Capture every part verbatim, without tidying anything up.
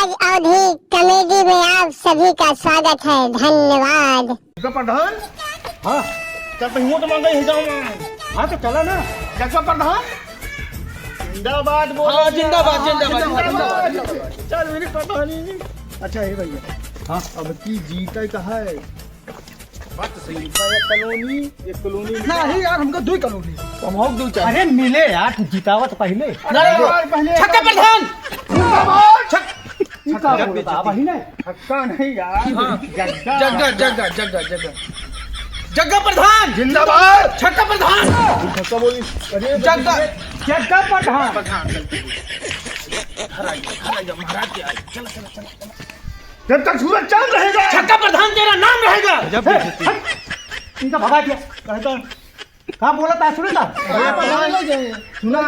अवधी कॉमेडी में आप सभी का स्वागत है। धन्यवाद। जग्गा प्रधान? हाँ। चल, तो हिम्मत मांगे ही जाओ। हाँ, तो चला ना। जग्गा प्रधान? जिंदाबाद बोलो। हाँ, जिंदाबाद, जिंदाबाद, जिंदाबाद। चल, मेरे प्रधान ही। अच्छा, हे भैया। हाँ। अब की जीते का है? बात तो सही है। एक कॉलोनी, एक कॉलोनी। नहीं यार, हमको दो ही कॉलोनी। तो हम और दो चार। अरे मिले यार, तू जितावा तो पहले। अरे यार, पहले छक्का प्रधान। जिंदाबाद। छक-, ई का बोलता है, वही ना? छक्का नहीं यार। हाँ। जग्गा। जग्गा, जग्गा, जग्गा, जग्गा। जग्गा प्रधान। जिंदाबाद। छक्का प्रधान। छक्का बोली। अरे जग्गा। जग्गा प्रधान। प्रधान, चल। घर आ गया, घर आ गया, महाराज के आ गया। चल, चल, चल, चल। जब तक सूरज चांद रहेगा। छक्का प्रधान तेरा नाम रहेगा। गजब बेइज्जती। हट, हट। इनका भगा दिया। कहता, का बोला था, सुने था? अरे, प्रधान, सुना,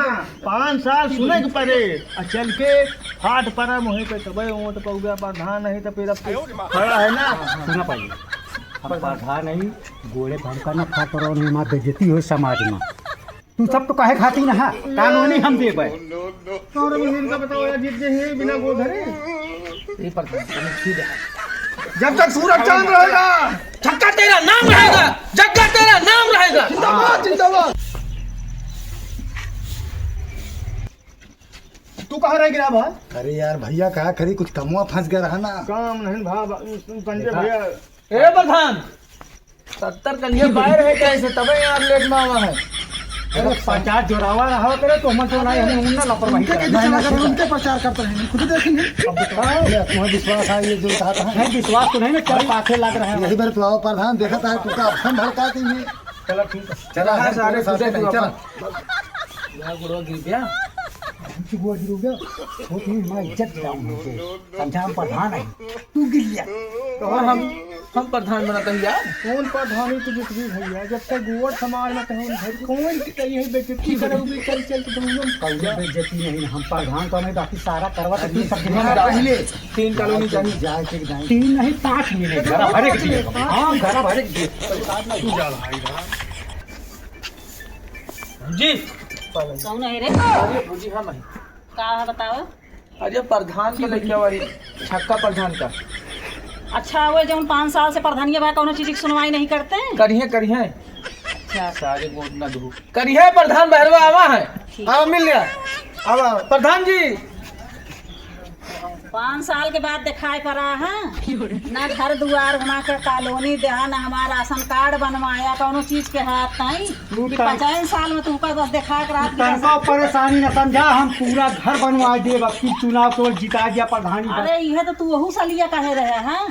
पाँच साल सुने के परे, आ चल के फाट परा मोहे पे, तबे वोट पउबे, प्रधान नहीं तो फिर अब तू खड़ा है ना। सुना पाई, हम प्रधान नहीं, गोड़े भड़का ना फाट रहो, नहीं, हमार बेइज्जती हो समाज में। तू सब तो काहे खातिर ना हा, कानूनी हम देबे। और अब इनका बताओ यार, जीत गए हैं बिना गोल धरे। ये पर तुम छू दे। जब तक सूरज चांद रहेगा। छक्का तेरा नाम रहेगा, जग्गा तेरा नाम रहेगा। जिंदाबाद, जिंदाबाद। तू कहाँ रह गया भाई? अरे यार भैया, कहा करी, कुछ कमवा फंस गया रहा ना। काम नहीं भा-, भा-, पंजे देखा? भैया। ए प्रधान, सत्तर कन्हैया बाहर है कैसे, तबे यार लेट में आवा है। अरे पचास जोरावा रहा करे तो हम तो नहीं, हम उन्ना लापरवाही उनके करे। कैसे चला करे, उनके प्रचार करते हैं, खुद देखेंगे। अब बताओ। ये तुम्हें विश्वास है, ये जो कहा था? नहीं, विश्वास तो नहीं ना, क्या पाछे लग रहा है। यही बार तो आओ प्रधान, देखा था, तू का अफसर भड़का दी है। चलो ठीक है। चला हाँ, है, सारे तेरे साथ कूदे नहीं, तू चला। अपन। यहाँ गुड़वा गिर गया। गुड़वा गिर गया। वो तुम्हें हमारी इज्जत गिराऊंगा तुझे। समझा, हम प्रधान है, तू गिर गया। कहाँ हम, हम प्रधान बनत हई यार? कौन प्रधानी तू जितबी भैया? जब तक गोबर समाज में कहीं घर कौन की तई है बेइज्जती करोगे, चल चल के तुम लोग। कौनो बेइज्जती नहीं, हम प्रधान तो नहीं, बाकी सारा करवा तो तू सब हम पहले तीन कॉलोनी चाहिए। जाए के दाएं। तीन नहीं, पाँच मिले, घर भरे के दिए। हाँ, घर भरे के दिए। तू जा भाई, जा। जी। कौन है रे? अरे भौजी, हम हैं। का है बताओ? अरे प्रधान के लइका वही, छक्का प्रधान का। अच्छा, वो जौन पाँच साल से प्रधानिया बा, कौनो चीज की सुनवाई नहीं करते? करिहे, करिहे। अच्छा। सारे वोट ना दू। करिहे, प्रधान बहरवा आवा है। ठीक। आवा, मिल गया। आवा, प्रधान जी। पाँच साल के बाद दिखाई पड़ा है, ना घर दुआर, ना का कॉलोनी देहा, ना हमारा राशन कार्ड बनवाया, कौनो चीज के हाथ नहीं। तू कि तन-, पचास साल में तुमका बस देखा के रात की तनका परेशानी न समझा, हम पूरा घर बनवा देब, अब की चुनाव को जिता दिया प्रधानी पर। अरे, इहे तो तू वहू सलिया कहे रहे, हाँ?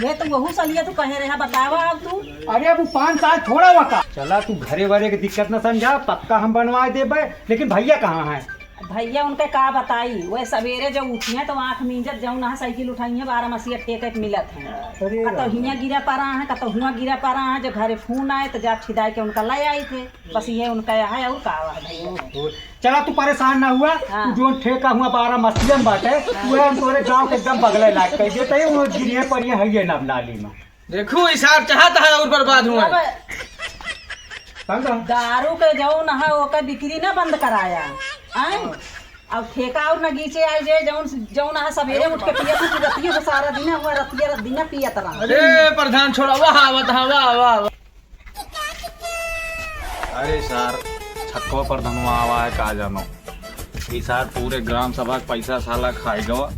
ये तो वहू सलिया तू कहे रहे, बतावा अब तू। अरे, अब वो पाँच साल थोड़ा हुआ का। चला, तू घरे वरे के दिक्कत न समझा, पक्का हम बनवा देबे, लेकिन भैया कहाँ हैं? भैया उनके का बताई, वे सवेरे जब उठिहें तो आँख मींजत जौन है साइकिल उठाइहें, बारह मसीहा ठेके के मिलत हैं। अरे कतौ राम। हियाँ गिरा पड़ा है, कतौ हुआँ गिरा पड़ा है, जो घरे फोन आए तो जा ठिदाई के उनका ले आई थे। बस ये उनका यहाँ है, और का है भैया? ओहो। चला तू परेशान ना हुआ, हाँ। तू जौन ठेका हुआ बारह मसीहा में बाटे, हाँ। वह हम तोरे गाँव के एकदम बगले लायक कह देते हैं, वो गिरिये पड़िये है ये ना नाली में। देखू, ई सार चाहत है और बर्बाद हुआ। अब समझा? दारू के जौन है, ओकर बिक्री ना बंद कराया, आय? अब ठेका और ना गीचे आए जे, जौन, जौन है, सवेरे उठ के पियत है, रतिये से सारा दिन हुआ, रतिये, रत दिन पियत रहा। अरे प्रधान, छोड़ा, वाह, आवत, हाँ, वाह, वाह, वाह। अरे सार, छक्को प्रधानवा आवा है, का जानो। ई सार पूरे ग्राम सभा के पैसा साला खाई गवा।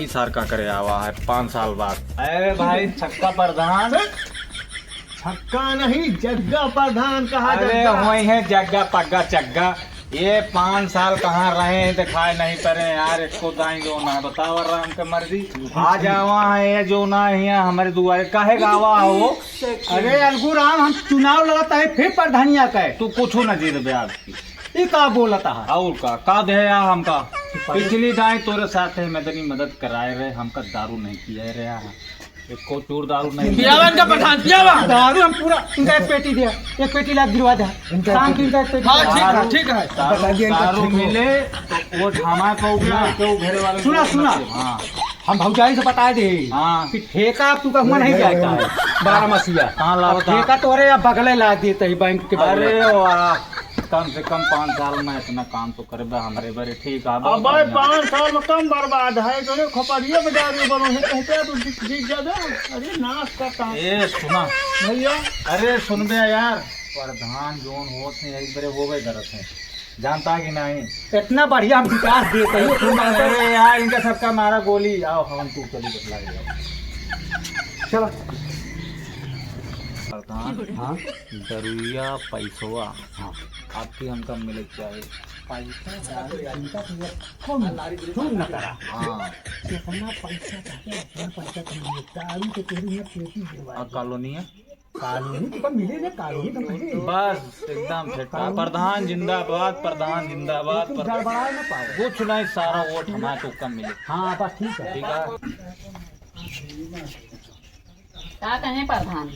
ई सार का करे आवा है पाँच साल बाद? अरे भाई, छक्का प्रधान। छक्का नहीं, जग्गा प्रधान कहा अरे, जग्गा। वही है जग्गा पग्गा चग्गा। ये पाँच साल कहाँ रहे हैं, दिखाई नहीं पड़े यार, इसको दाई जो ना बतावा राम के मर्जी। आ जावा है ये जो ना है हमारे दुआरे, काहे गावा हो? अरे अलगू राम, हम चुनाव लड़त है, फिर प्रधानिया का है। तू कुछ ना जीत बे आज की। ई का बोलत हा? और का, का दे या हमका? पिछली दाई तोरे साथ है, मैं तनी मदद कराए रहे, हमका दारू नहीं पियाए रहे हा। एको चूर दारू नहीं। पियावा इनका प्रधान, पियावा। दारू हम पूरा, इनका एक पेटी दिया, एक पेटी ला गिरवा दे। इनका शाम की इनका एक पेटी हाँ, दिया। ठीक है, ठीक है। दारू, बता दिया इनका दारू ठीक है। मिले तो वो ढामा को उगला, तो घरे वाले सुना, को सुना। हाँ। हम भौजाई से बता दे हाँ। कि ठेका अब तू का हुआ नहीं जाता है, बारह मसीहा। कहाँ लाओ अब था? ठेका तोरे या बगले ला देते हैं बैंक के बगले। अरे वाह। कम से कम पाँच साल में इतना काम तो करबे हमरे बरे, ठीक है, बहुत अबे बढ़िया। पाँच साल में कम बर्बाद है, जो ये खोपड़िया बजा रहे बोलो, ये कहते हैं तो दिख, दिख जा दे। अरे नाश का काम। ए, सुना। भैया। अरे सुन बे यार, प्रधान जोन होत हैं, एक बरे वो भी गलत है, जानता कि नहीं? इतना बढ़िया विकास देते हैं, सुन बे। अरे यार, इनका सबका मारा गोली, आओ हम तू चली बतला दे। चलो। प्रधान, हाँ? दरुइया पैसवा हाँ। आपकी हमका मिले के चाही। पैसा दारू चिंता तो ये कम, कम न करा। हाँ। जितना पैसा चाहे, उतना पैसा तुम ले। दारू तो तेरी है, पेटी गिरवा आ, दे। कॉलोनी है? कॉलोनी तो कम मिले ना, कॉलोनी तो मिले। बस, एकदम फिट। कॉलोनी प्रधान जिंदाबाद, प्रधान जिंदाबाद, लेकिन प्रधान। गड़बड़ाए ना पाओ। कुछ नहीं, सारा वोट हमारे को कम मिले। हाँ, बस ठीक है। ठीक है। का कहे प्रधान?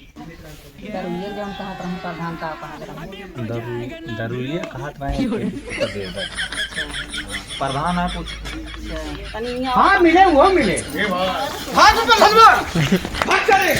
दरुइया जौन कहत रहे प्रधान, का कहत रहे? दरु-, दरुइया कहत रहे कि तो दे दे। प्रधान है कुछ। अच्छा, तनी यहाँ हाँ, मिले, वो मिले। भाग ऊपर, हलवा। भाग चले।